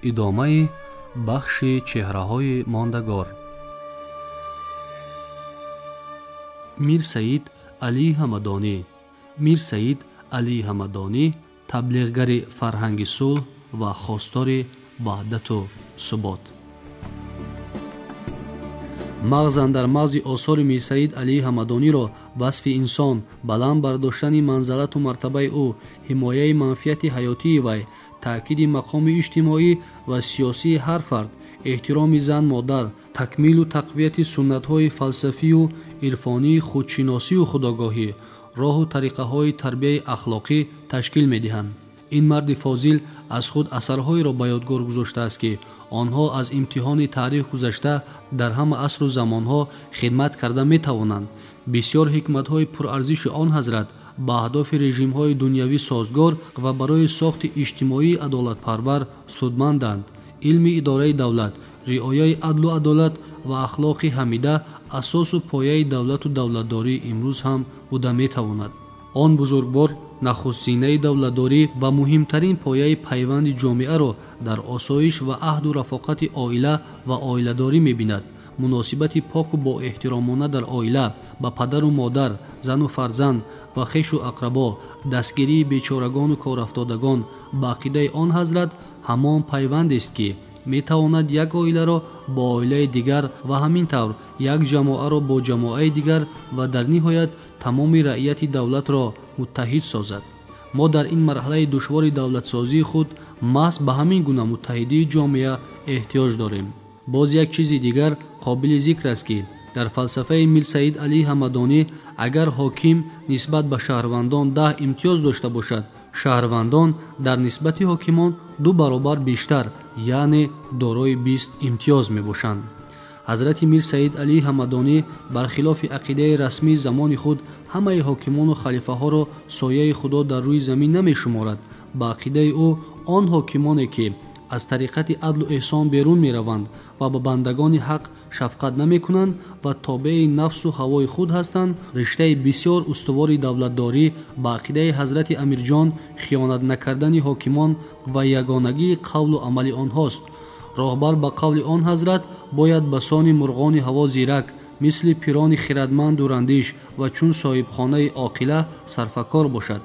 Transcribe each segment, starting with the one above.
Идомаи бахши чеҳраҳои мондагор. Мир Саид Алии Ҳамадонӣ. Мир Саид Алии Ҳамадонӣ таблиғгари фарҳанги сулҳ ва хостори ваҳдату субот. Мағзан дар мағзи осори Мирсаид Алии Ҳамадониро васфи инсон, баланд бардоштани манзалату мартабаи ӯ, ҳимояи манфиати ҳаётии вай, таъкиди мақоми иҷтимоӣ ва сиёсии ҳар фард, эҳтироми зан-модар, такмилу тақвияти суннатҳои фалсафию ирфонии худшиносию худогоҳӣ, роҳу тариқаҳои тарбияи ахлоқӣ ташкил медиҳанд. Ин марди фозил аз худ асарҳоеро ба ёдгор гузоштааст, ки онҳо аз имтиҳони таърих гузашта дар ҳама асру замонҳо хидмат карда метавонанд. Бисёр ҳикматҳои пурарзиши он ҳазрат ба аҳдофи режимҳои дунявӣ созгор ва барои сохти иҷтимоии адолатпарвар судманданд. Илми идораи давлат, риояи адлу адолат ва ахлоқи ҳамида асосу пояи давлату давлатдории имрӯз ҳам буда метавонад. Он бузургвор нахустзинаи давлатдорӣ ва муҳимтарин пояи пайванди ҷомеаро дар осоиш ва аҳду рафоқати оила ва оиладорӣ мебинад. Муносибати поку боэҳтиромона дар оила ба падару модар, зану фарзанд ва хешу ақрабо, дастгирии бечорагону корафтодагон ба ақидаи он ҳазрат ҳамон пайвандест, ки метавонад як оиларо бо оилаи дигар ва ҳамин тавр як ҷамоаро бо ҷамоаи дигар ва дар ниҳоят тамоми раияти давлатро муттаҳид созад. Мо дар ин марҳалаи душвори давлатсозии худ маҳз ба ҳамин гуна муттаҳидии ҷомеа эҳтиёҷ дорем. Боз як чизи дигар қобили зикр аст, ки дар фалсафаи Мирсаид Алии Ҳамадонӣ агар ҳоким нисбат ба шаҳрвандон 10 имтиёз дошта бошад, шаҳрвандон дар нисбати ҳокимон 2 баробар бештар, яъне дорои 20 имтиёз мебошанд. Ҳазрати Мирсаид Алии Ҳамадонӣ бархилофи ақидаи расмии замони худ ҳамаи ҳокимону халифаҳоро сояи Худо дар рӯи замин намешуморад. Ба ақидаи ӯ он ҳокимоне, ки аз тариқати адлу эҳсон берун мераванд ва ба бандагони ҳақ шафқат намекунанд ва тобеи нафсу ҳавои худ ҳастанд, риштаи бисёр устувори давлатдорӣ ба ақидаи ҳазрати Амирҷон хиёнат накардани ҳокимон ва ягонагии қавлу амали онҳост. Роҳбар ба қавли он ҳазрат бояд ба сони мурғони ҳаво зирак, мисли пирони хирадманд дурандиш ва чун соҳибхонаи оқила сарфакор бошад.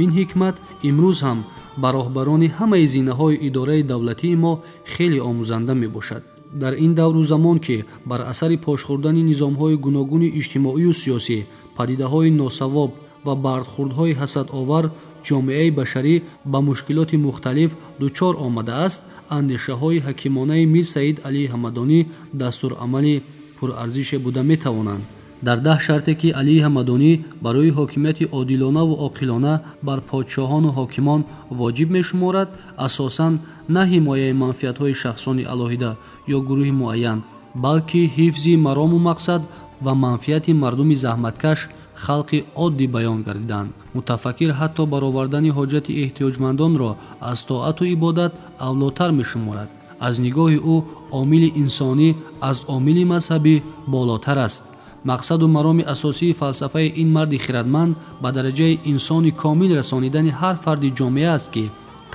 Ин ҳикмат имрӯз ҳам ба роҳбарони ҳамаи зинаҳои идораи давлатии мо хеле омӯзанда мебошад. Дар ин давру замон, ки бар асари пошхӯрдани низомҳои гуногуни иҷтимоию сиёсӣ, падидаҳои носавоб ва бардхӯрдҳои ҳасадовар ҷомеаи башарӣ ба мушкилоти мухталиф дучор омадааст, андешаҳои ҳакимонаи Мирсаид Алии Ҳамадонӣ дастурамали пурарзише буда метавонанд. Дар 10 шарте, ки Алии Ҳамадонӣ барои ҳокимияти одилонаву оқилона бар подшоҳону ҳокимон воҷиб мешуморад, асосан на ҳимояи манфиатҳои шахсони алоҳида ё гурӯҳи муайян, балки ҳифзи марому мақсад ва манфиати мардуми заҳматкаш, халқи оддӣ баён гардиданд. Мутафаккир ҳатто баровардани ҳоҷати эҳтиёҷмандонро аз тоату ибодат авлотар мешуморад. Аз нигоҳи ӯ омили инсонӣ аз омили мазҳабӣ болотар аст. Мақсаду мароми асосии фалсафаи ин марди хирадманд ба дараҷаи инсони комил расонидани ҳар фарди ҷомеа аст, ки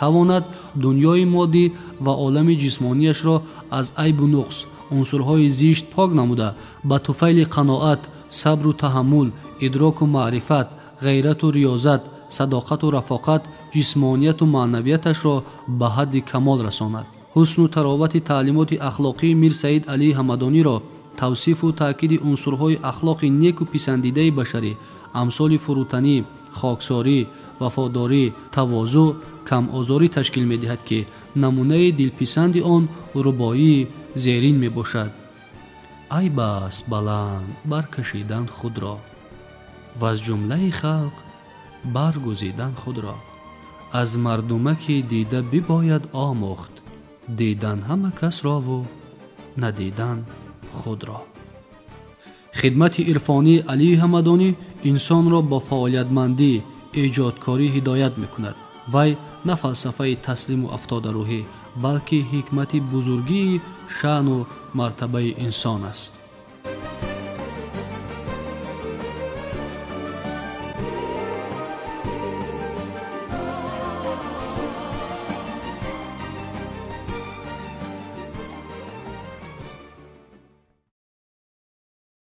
тавонад дунёи моддӣ ва олами ҷисмонияшро аз айбу нуқс, унсурҳои зишт пок намуда, ба туфайли қаноат, сабру таҳаммул, идроку маърифат, ғайрату риёзат, садоқату рафоқат, ҷисмонияту маънавияташро ба ҳадди камол расонад. Ҳусну таровати таълимоти ахлоқии Мирсаид Алии Ҳамадониро тавсифу таъкиди унсурҳои ахлоқи неку писандидаи башарӣ, амсоли фурӯтанӣ, хоксорӣ, вафодорӣ, тавозӯъ, камозорӣ ташкил медиҳад, ки намунаи дилписанди он рубоии зерин мебошад. Айб аст баланд баркашидан худро ва аз ҷумлаи халқ баргузидан худро. Аз мардумаки дида бибояд омӯхт, дидан ҳама касрову надидан худро. Хидмати ирфонии Алии Ҳамадонӣ инсонро ба фаъолиятмандӣ, эҷодкорӣ ҳидоят мекунад. Вай на фалсафаи таслиму афтодарӯҳӣ, балки ҳикмати бузургии шаъну мартабаи инсон аст.